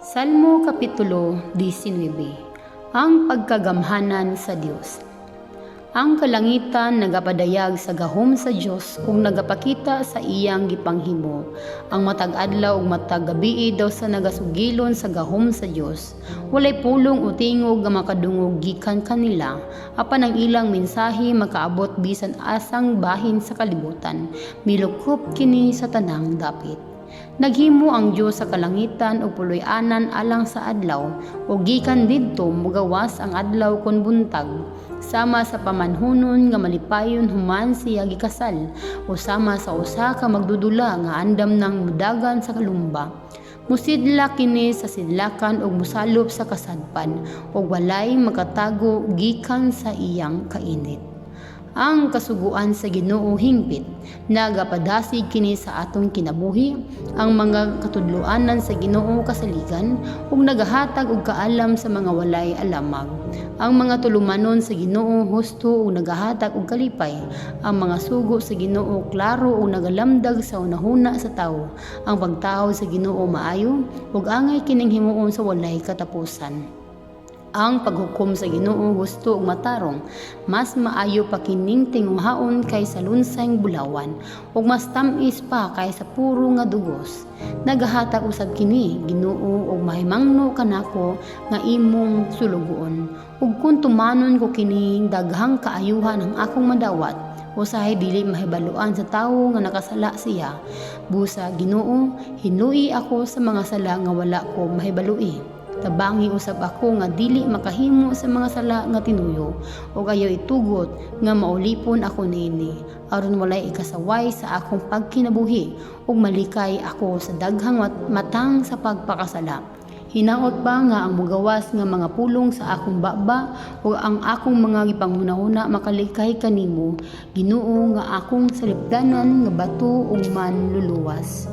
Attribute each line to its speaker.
Speaker 1: Salmo Kapitulo 19. Ang pagkagamhanan sa Dios. Ang kalangitan nagapadayag sa gahom sa Dios ug nagapakita sa iyang gipanghimo. Ang matag adlaw ug matag gabii daw sa nagasugilon sa gahom sa Dios. Walay pulong o tingog nga makadungog gikan kanila, apan ang ilang mensahe makaabot bisan asang bahin sa kalibutan. Milukop kini sa tanang dapit. Naghimo ang Dios sa kalangitan og puloy-anan alang sa adlaw, ug gikan didto mogawas ang adlaw kon buntag. Sama sa pamanhunon nga malipayon human siya gikasal, o sama sa usa ka magdudula nga andam nang mudagan sa kalumba. Musidlak kini sa sidlakan ug mosalop sa kasadpan, ug walay makatago gikan sa iyang kainit. Ang kasuguan sa Ginoo hingpit, nagapadasig kini sa atong kinabuhi. Ang mga katudloanan sa Ginoo kasaligan ug nagahatag og kaalam sa mga walay alamag. Ang mga tulumanon sa Ginoo husto ug nagahatag og kalipay. Ang mga sugo sa Ginoo klaro ug nagalamdag sa hunahuna sa tawo. Ang pagtahod sa Ginoo maayo ug angay kining himuon sa walay katapusan. Ang paghukom sa Ginoo husto ug matarong. Mas maayo pa kining tinguhaon kaysa lunsayng bulawan, ug mas tam-is pa kaysa puro nga dugos. Nagahatag usab kini, Ginoo, ug mahimangno kanako nga imong sulugoon. Ug kun tumanon ko kini, daghang kaayuhan ang akong madawat. Usahay dili mahibaluan sa tawo nga nakasala siya. Busa, Ginoo, hinlui ako sa mga sala nga wala ko mahibalui. Tabangi usab ako nga dili makahimo sa mga sala nga tinuyo, ug ayaw itugot nga maulipon ako niini, aron walay ikasaway sa akong pagkinabuhi ug malikay ako sa daghang matang sa pagpakasala. Hinaot pa nga ang mugawas nga mga pulong sa akong baba ug ang akong mga gipanghunahuna makalikay kanimo, Ginoo, nga akong salipdanan nga bato ug manluluwas.